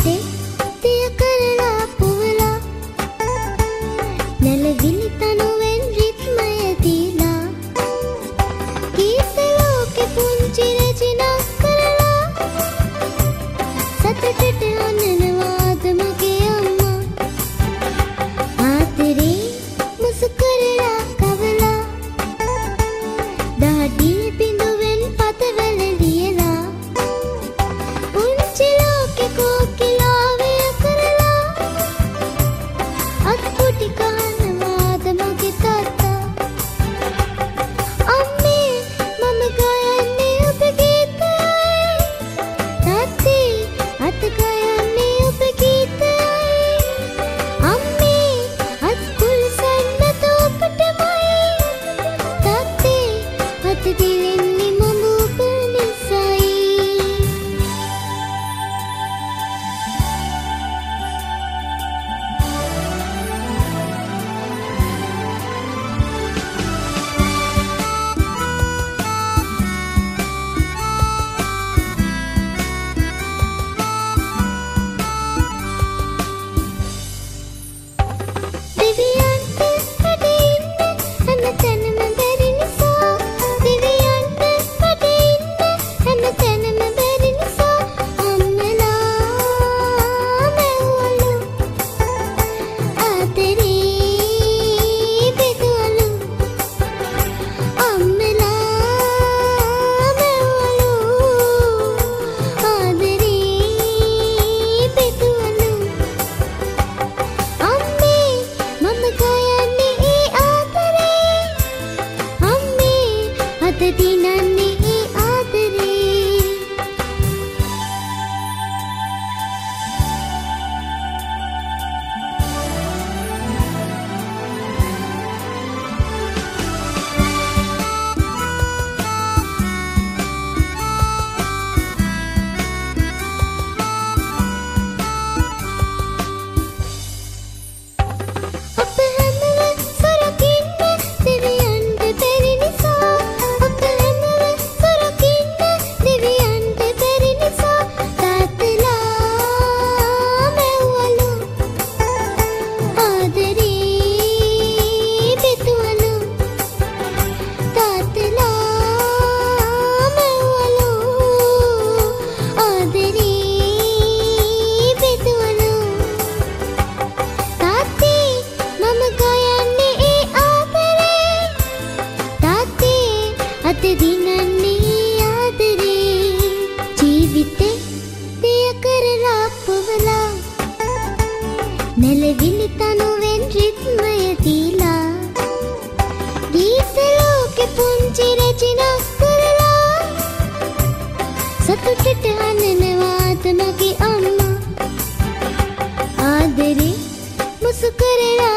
ජීවිතේ තිය කරලා පුවලා නැලවිලි තනුවෙන් රිද්මය දීලා ගීත ලෝකෙ පුංචි රචනා කරලා සතුටට අනනවාද මගේ අම්මා ආදරේ මුසු කරලා කවලා දහඩිය බිඳුවෙන් පතවල ලියලා පුංචි ලෝකෙ කෝකිලාවය කරලා අත්පුටි කහනවාද මගේ තාත්තා අම්මේ මම ගයන්නේ ඔබ ගීතයයි තාත්තේ අත ගයන්නේ ඔබ ගීතයයි අම්මේ අත් කුල්සන්නත ඔබටමයි තාත්තේ අත දිලෙන්නේ මම ඔබ නිසයි. දෙවියන්ට වැඩ ඉන්න හැම තැනම බැරි නිසා දෙවියන්ට වැඩ ඉන්න හැම තැනම බැරි නිසා අම්මලා මැව්වලු ආදරේ බෙදුවලු අම්මලා මැව්වලු ආදරේ බෙදුවලු අම්මේ මම ගයන්නේ ඒ ආදරේ අම්මේ අද දිනන්නේ ඒ ආදරේ. අප හැමව සොරකින්න දෙවියන්ට බැරි නිසා අප හැමව සොරකින්න දෙවියන්ට බැරි නිසා තාත්තලා මැව්වලු ආදරේ බෙදුවලු තාත්තලා මැව්වලු ආදරේ බෙදුවලු තාත්තේ මම ගයන්නේ ඒ ආදරේ තාත්තේ අත දිනන්නේ ආදරේ ජීවිතේ තිය කරලා පුවලා නැලවිලි තනුවෙන් රිද්මය දීලා ගීත ලෝකෙ පුංචි රචනා කරලා සතුටට අනනවාද මගේ අම්මා ආදරේ මුසු කරලා